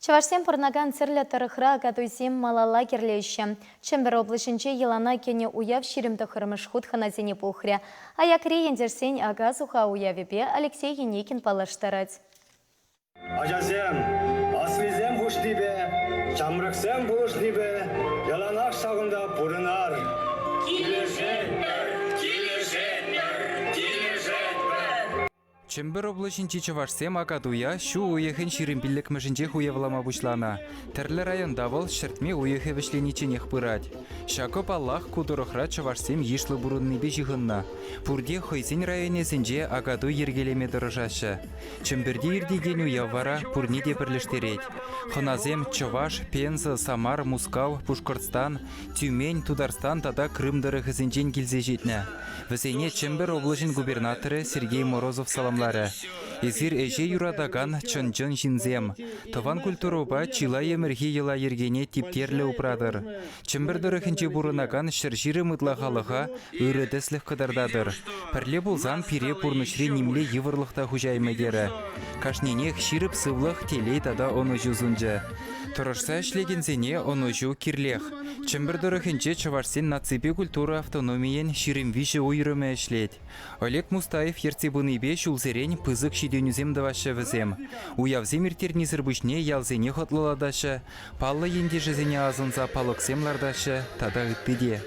Чӑвашсем пурӑнакан тӗрлӗ тӑрӑхра Акатуйсем малалла кӗрлеҫҫӗ. Чӗмпӗр облаҫӗнче йӑлана кӗнӗ уяв 29-мӗш хут хӑнасене пухрӗ. Аякри ентешсен ака-суха уявӗпе Алексей Еникин паллаштарать. Ачасем, аслисем хушнипе, ҫамрӑксем пулӑшнипе яланах ҫакӑнта пурӑнар. Килӗшетпӗр! Килӗшетпӗр! Килӗшетпӗр! Чӗмпӗр облаҫӗнчи чӑвашсем Акатуя ҫу уйӑхӗн 25-мӗшӗнчех уявлама пуҫланӑ. Тӗрлӗ районта вӑл ҫӗртме уйӑхӗ вӗҫленичченех пырать. Ҫакӑ, паллах, ку тӑрӑхра чӑвашсем йышлӑ пурӑннипе ҫыхӑннӑ. Пурте хӑйсен районӗсенче Акатуй йӗркелеме тӑрӑшаҫҫӗ. Чӗмпӗрте иртекен уяв вара пурне те пӗрлештерет. Хӑнасем Чӑваш, Пенза, Самар, Мускав, Пушкӑртстан, Тюмень, Тутарстан тата Крым тӑрӑхӗсенчен килсе ҫитнӗ. Вӗсене Чӗмпӗр облаҫӗн губернаторӗ Сергей Морозов саламларӗ. Эсир ӗҫе юратакан чӑн-чӑн ҫынсем. Тӑван культурӑпа чылай ӗмӗрхи йӑла-йӗркене типтерлӗ упратӑр. Чӗмпӗр тӑрӑхӗнче пурӑнакан 120 ытла халӑха ырӑ тӗслӗх кӑтартатӑр. Пӗрле пулсан пире пурнӑҫри нимле йывӑрлӑх та хуҫаймӗ терӗ. Кашнинех ҫирӗп сывлӑх, телей тата ӑнӑҫу сунчӗ. Тӑрӑшса ӗҫлекенсене ӑнӑҫу кирлех. Чӗмпӗр тӑрӑхӗнче чӑвашсен наципе культура автономийӗн 23 уйрӑмӗ ӗҫлет. Олег Мустаев ертсе пынипе ҫулсерен пысӑк ҫитӗнӳсем тӑваҫҫӗ вӗсем. Уявсем ирттернисӗр пуҫне ялсене хӑтлӑлатаҫҫӗ, паллӑ ентешӗсене асӑнса палӑксем лартаҫҫӗ тата ытти те.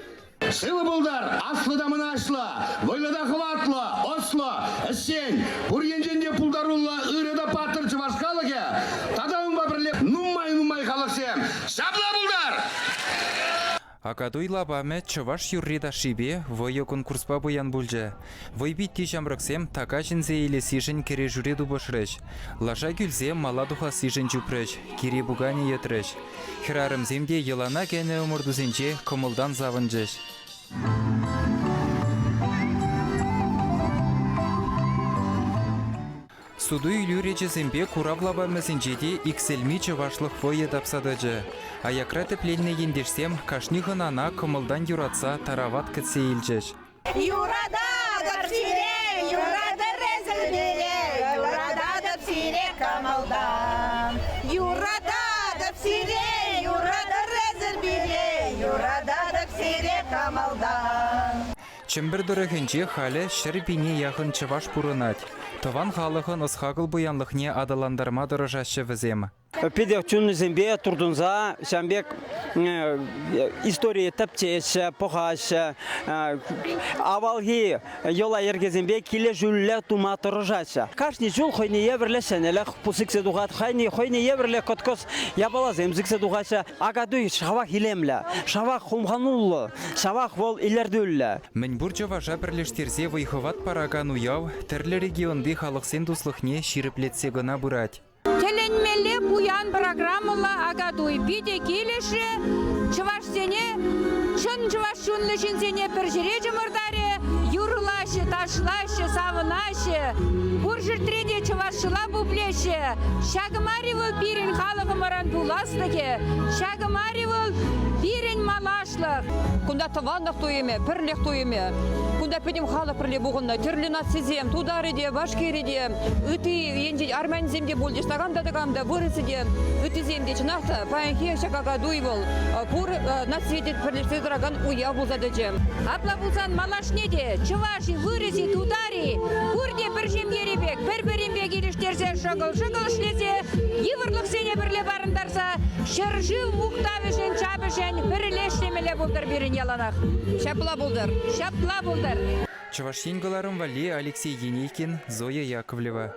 Сывӑ пултар, аслӑ та мӑнаҫлӑ, вӑйлӑ та хӑватлӑ, ӑслӑ, ӗҫчен, пур енчен те пултаруллӑ, ырӑ та паттӑр чӑваш халӑхӗ тата унпа пӗрле нумай-нумай халӑхсем. Ҫапла пултар! Акатуй лапамӗ чӑваш юрри-ташшипе вӑйӑ конкурспа пуян пулчӗ. Вӑйпитти ҫамрӑксем така ҫӗнсе илессишӗн кӗрешӳре тупӑшрӗҫ. Лаша кӳлсе мала тухассишӗн чупрӗҫ, кире пуканӗ йӑтрӗҫ. Хӗрарӑмсем те йӑлана кӗнӗ ӑмӑртусенче кӑмӑлтан савӑнчӗҫ. Суту-илӳ речӗсемпе курав лапамӗсенче те иксӗлми чӑвашлӑх вӑйӗ тапса тӑчӗ. Аякра тӗпленнӗ ентешсем кашни хӑнана кӑмӑлтан юратса тарават кӗтсе илчӗҫ. Юрататӑп сире, юратӑр эсӗр пире, юрататӑп сире кӑмӑлтан. Юрататӑп сире, юратӑр эсӗр пире, юрататӑп сире кӑмӑлтан. Чӗмпӗр тӑрӑхӗнче халӗ 100 пине яхӑн чӑваш пурӑнать. Тӑван халӑхӑн ӑс-хакӑл пуянлӑхне аталантарма тӑрӑшаҫҫӗ вӗсем. Питӗ чуннисемпе туртӑнса ҫавӑн пек историе тӗпчеҫҫӗ, пӑхаҫҫӗ, авалхи йӑла-йӗркесемпе килӗшӳллӗ тума тӑрӑшаҫҫӗ. Кашни ҫул хӑйне евӗрлӗ ҫӗнӗлӗх сиксе тухать, хӑйне евӗрлӗ кӑткӑс япаласем сиксе тухаҫҫӗ. Акатуй шавах илемлӗ, шавах хумхануллӑ, шавах вӑл илӗртӳллӗ. Мӗнпур чӑваша пӗрлештерсе вӑй-хӑват паракан уяв тӗрлӗ регионти халӑхсен туслӑхне ҫирӗплетсе кӑна пырать. Тӗлӗнмелле пуян программӑллӑ Акатуй питӗ килӗшрӗ. Чӑвашсене, чӑн чӑваш чунлӑ ҫынсене пӗр ҫӗре чӑмӑртарӗ. Юрлаҫҫӗ, ташлаҫҫӗ, савӑнаҫҫӗ. Пур ҫӗртре те чӑвашла пуплеҫҫӗ. Ҫакӑ мар-и вӑл пирӗн халӑхӑмӑрӑн пуласлӑхӗ? Ҫакӑ мар-и вӑл пирӗн малашлӑх? Кунта тӑванлӑх туйӑмӗ, пӗрлӗх туйӑмӗ. Кунта пӗтӗм халӑх пӗрле пухӑннӑ. Тӗрлӗ нацисем, тутарӗ те, башкирӗ те, ытти енчен армянсем те пулчӗҫ, такам та такам та, вырӑсӗ те, ыттисем те. Чӑнах та, паянхи ҫак Акатуй вӑл пур нацие те пӗрлешсе тӑракан уяв пулса тӑчӗ. Апла пулсан малашне те чӑваш-и, вырӑс-и, тутар-и, пурте пӗр ҫемьери пек пӗр-пӗринпе килӗштерсе шӑкӑл-шӑкӑл ӗҫлесе, йывӑрлӑхсене пӗрле парӑнтарса ҫӗршыв мухтавӗшӗн, чапӗшӗн пӗрле ӗҫлемелле пултӑр пирӗн яланах. Ҫапла пултӑр. Ҫапла пултӑр. Чӑваш Ен кӑларӑм валли Алексей Енейкин, Зоя Яковлева.